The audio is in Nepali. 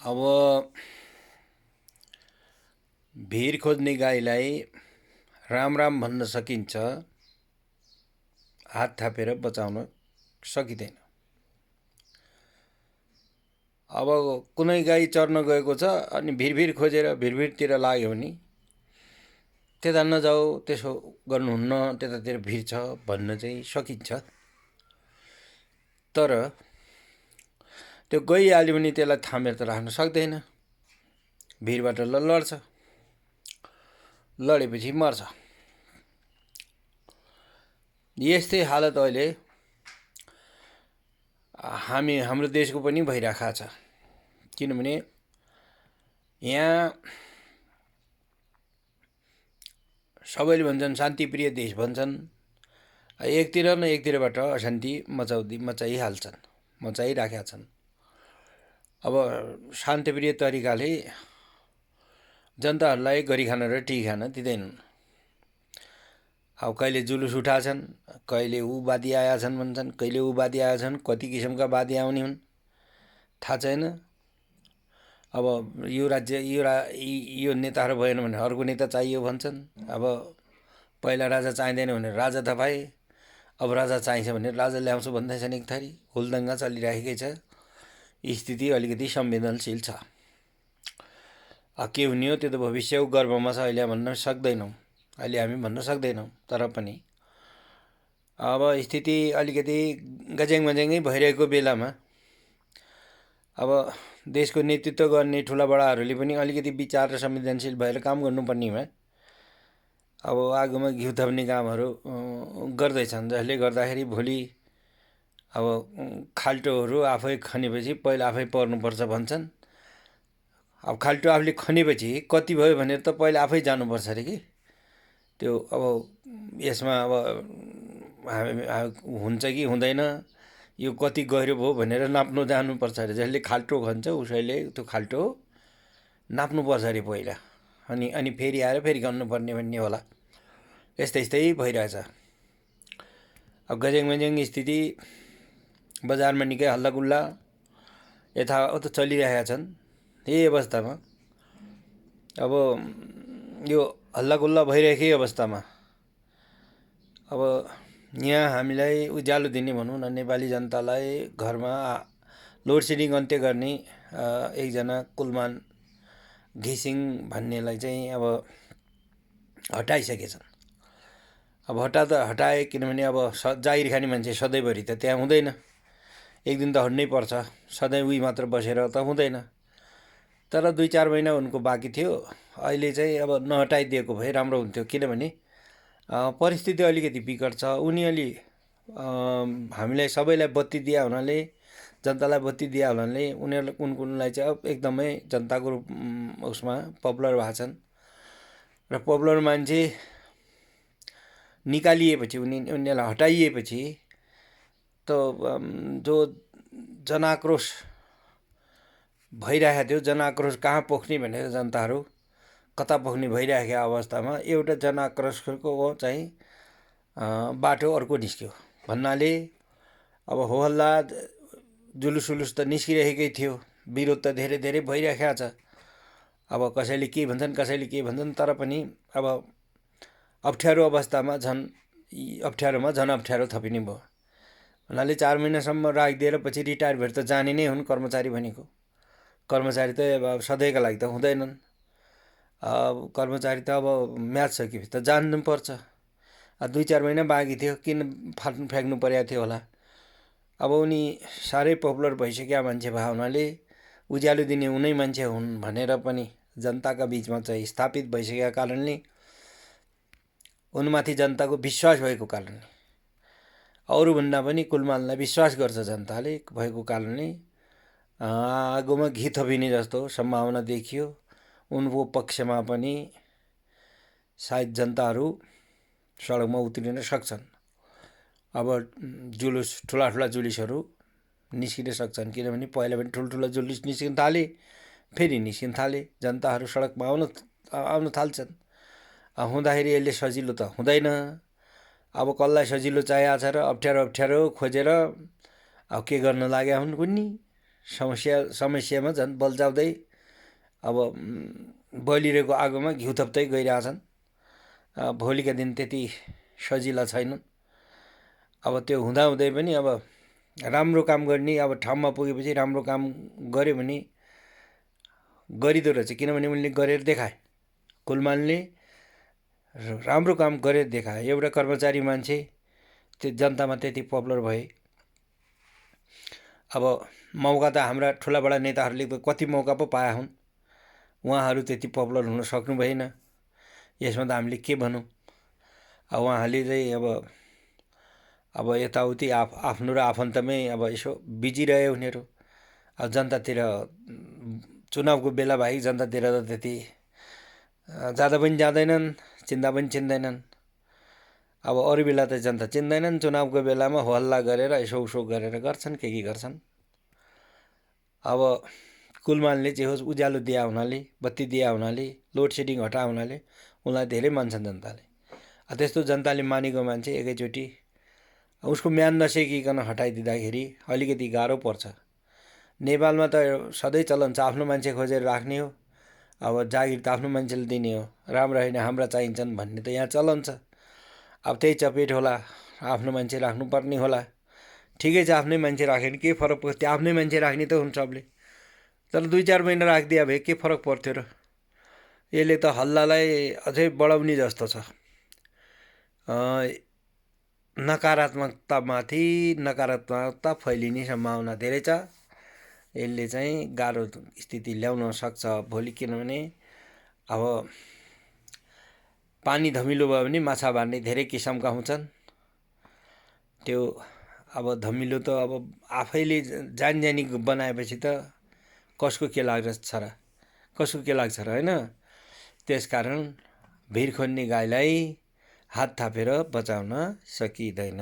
अब भिर खोज्ने गाईलाई राम राम भन्न सकिन्छ, हात थापेर बचाउन सकिँदैन। अब कुनै गाई चर्न गएको छ अनि भिरभिर खोजेर भिरभिरतिर लाग्यो भने त्यता नजाऊ, त्यसो गर्नुहुन्न, त्यतातिर भिर छ भन्न चाहिँ सकिन्छ। तर त्यो गइहाल्यो भने त्यसलाई थामेर त राख्न सक्दैन, भिरबाट लड्छ, लडेपछि मर्छ। यस्तै हालत अहिले हाम्रो देशको पनि भइरहेको छ। किनभने यहाँ सबैले भन्छन् शान्तिप्रिय देश भन्छन्, एकतिर न एकतिरबाट अशान्ति मचाइहाल्छन्, मचाइराखेका छन्। अब शान्तिप्रिय तरिकाले जनताहरूलाई गरी खान र टी खान दिँदैनन्। अब कहिले जुलुस उठाछन्, कहिले ऊ वादी आएका छन् भन्छन्, कहिले ऊ वादी आएका छन्, कति किसिमका वादी आउने हुन् थाहा छैन। अब यो राज्य यो नेताहरू भएन भने अर्को नेता चाहियो भन्छन्। अब पहिला राजा चाहिँदैन भने राजा थपाए, अब राजा चाहिन्छ भने राजा ल्याउँछु भन्दैछन्। एक थरी हुलदङ्गा चलिरहेकै छ। स्थिति अलिकति संवेदनशील छ। के हुने हो त्यो त भविष्यको गर्भमा छ, अहिले भन्न सक्दैनौँ, अहिले हामी भन्न सक्दैनौँ। तर पनि अब स्थिति अलिकति गज्याङमज्याङै भइरहेको बेलामा अब देशको नेतृत्व गर्ने ठुला बडाहरूले पनि अलिकति विचार र संवेदनशील भएर काम गर्नुपर्नेमा अब आगोमा घिउ थप्ने कामहरू गर्दैछन्, जसले गर्दाखेरि भोलि अब खाल्टोहरू आफै खनेपछि पहिला आफै पर्नुपर्छ भन्छन्। अब खाल्टो आफूले खनेपछि कति भयो भनेर त पहिला आफै जानुपर्छ अरे कि त्यो। अब यसमा अब हुन्छ कि हुँदैन, यो कति गहिरो भयो भनेर नाप्नु जानुपर्छ अरे। जसले खाल्टो खन्छ उसैले त्यो खाल्टो नाप्नुपर्छ अरे पहिला, अनि फेरि आएर फेरि गर्नुपर्ने भन्ने होला। यस्तै भइरहेछ। अब गज्याङमज्याङ स्थिति, बजारमा निकै हल्लागुल्ला यथावत चलिरहेका छन्। यही अवस्थामा अब यो हल्लागुल्ला भइरहेकै अवस्थामा अब यहाँ हामीलाई उज्यालो दिने भनौँ न, नेपाली जनतालाई घरमा लोडसेडिङ अन्त्य गर्ने एकजना कुलमान घिसिङ भन्नेलाई चाहिँ अब हटाइसकेछन्। अब हटाए, किनभने अब जागिर खाने मान्छे सधैँभरि त त्यहाँ हुँदैन, एक दिन त हट्नै पर्छ। सधैँ उही मात्र बसेर त हुँदैन। तर 2-4 महिना उनको बाँकी थियो। अहिले चाहिँ अब नहटाइदिएको भए राम्रो हुन्थ्यो। किनभने परिस्थिति अलिकति विकट छ। उनी अलि हामीलाई सबैलाई बत्ती दिया हुनाले, जनतालाई बत्ती दिया हुनाले उनलाई चाहिँ अब एकदमै जनताको उसमा पपुलर भएको छन्। र पपुलर मान्छे निकालिएपछि, उनीहरूलाई हटाइएपछि त जो जनाक्रोश भइरहेको थियो, जनाक्रोश कहाँ पोख्ने भनेर जनताहरू कता पोख्ने भइरहेको अवस्थामा एउटा जनाक्रोशको चाहिँ बाटो अर्को निस्क्यो भन्नाले अब होहल्ला जुलुस त निस्किरहेकै थियो, विरोध त धेरै भइरहेको छ। अब कसैले के भन्छन्, तर पनि अब अप्ठ्यारो अवस्थामा झन् अप्ठ्यारो थपिने भयो। भन्नाले 4 महिनासम्म राखिदिएर पछि रिटायर भएर त जाने नै हुन् कर्मचारी भनेको। कर्मचारी त अब सधैँका लागि त हुँदैनन्। अब कर्मचारी त अब म्याच सकेपछि त जानुपर्छ। 2-4 महिना बाँकी थियो, किन फ्याँक्नु परेको थियो होला। अब उनी साह्रै पपुलर भइसकेका मान्छे भए हुनाले, उज्यालो दिने उनै मान्छे हुन् भनेर पनि जनताका बिचमा चाहिँ स्थापित भइसकेका कारणले, उनमाथि जनताको विश्वास भएको कारणले, अरूभन्दा पनि कुलमानलाई विश्वास गर्छ जनताले भएको कारणले आगोमा घी थपिने जस्तो सम्भावना देखियो। उनको पक्षमा पनि सायद जनताहरू सडकमा उत्रिन सक्छन्। अब ठुला जुलुसहरू निस्किन सक्छन्। किनभने पहिला पनि ठुल्ठुला जुलुस निस्किन थाले, फेरि निस्किन थाले, जनताहरू सडकमा आउन थाल्छन्। हुँदाखेरि यसले सजिलो त हुँदैन। अब कसलाई सजिलो चाहिएको छ र अप्ठ्यारो खोजेर अब के गर्न लाग्या हुन् कुन्नी। समस्यामा झन् बल्झाउँदै अब बलिरहेको आगोमा घिउ थप्दै गइरहेछन्। भोलिका दिन त्यति सजिला छैनन्। अब त्यो हुँदाहुँदै पनि अब राम्रो काम गर्ने अब ठाउँमा पुगेपछि राम्रो काम गर्यो भने गरिदो रहेछ। किनभने उनले गरेर देखाए, कुलमानले राम्रो काम गरेर देखाए। एउटा कर्मचारी मान्छे त्यो जनतामा त्यति पपुलर भए। अब मौका त हाम्रा ठुलाबडा नेताहरूले कति मौका पो पाए हुन्, उहाँहरू त्यति पपुलर हुन सक्नु भएन। यसमा त हामीले के भनौँ। अब उहाँहरूले चाहिँ अब यताउति आफ्नो र आफन्तमै अब यसो बिजी रहे उनीहरू। अब जनतातिर चुनावको बेला बाहेक जनतातिर त त्यति जाँदा पनि जाँदैनन्, चिन्दा पनि चिन्दैनन्। अब अरू बेला त जनता चिन्दैनन्, चुनावको बेलामा हल्ला गरेर यसो उसो गरेर गर्छन्, के गर्छन्। अब कुलमानले जे होस् उज्यालो दिया हुनाले, बत्ती दिया हुनाले, लोड सेडिङ हटा हुनाले उनलाई धेरै मान्छन् जनताले। त्यस्तो जनताले मानेको मान्छे एकैचोटि उसको म्यान नसेकिकन हटाइदिँदाखेरि अलिकति गाह्रो पर्छ। नेपालमा त सधैँ चलन छ, आफ्नो मान्छे खोजेर राख्ने हो। अब जागिर त आफ्नो मान्छेले दिने हो, राम्रो होइन हाम्रा चाहिन्छन् भन्ने त यहाँ चलन छ। अब त्यही चपेट होला, आफ्नो मान्छे राख्नुपर्ने होला। ठिकै छ, आफ्नै मान्छे राख्यो भने के फरक पर्छ। त्यो आफ्नै मान्छे राख्ने त हुन् सबले, तर 2-4 महिना राखिदिया भए के फरक पर्थ्यो र। यसले त हल्लालाई अझै बढाउने जस्तो छ। नकारात्मकतामाथि नकारात्मकता फैलिने सम्भावना धेरै छ। यसले चाहिँ गाह्रो स्थिति ल्याउन सक्छ भोलि। किनभने अब पानी धमिलो भयो भने माछा मार्ने धेरै किसिमका हुन्छन्। त्यो अब धमिलो त अब आफैले जानी बनाएपछि त कसको के लाग्छ र, होइन। त्यसकारण भिर खन्ने गाईलाई हात थापेर बचाउन सकिँदैन।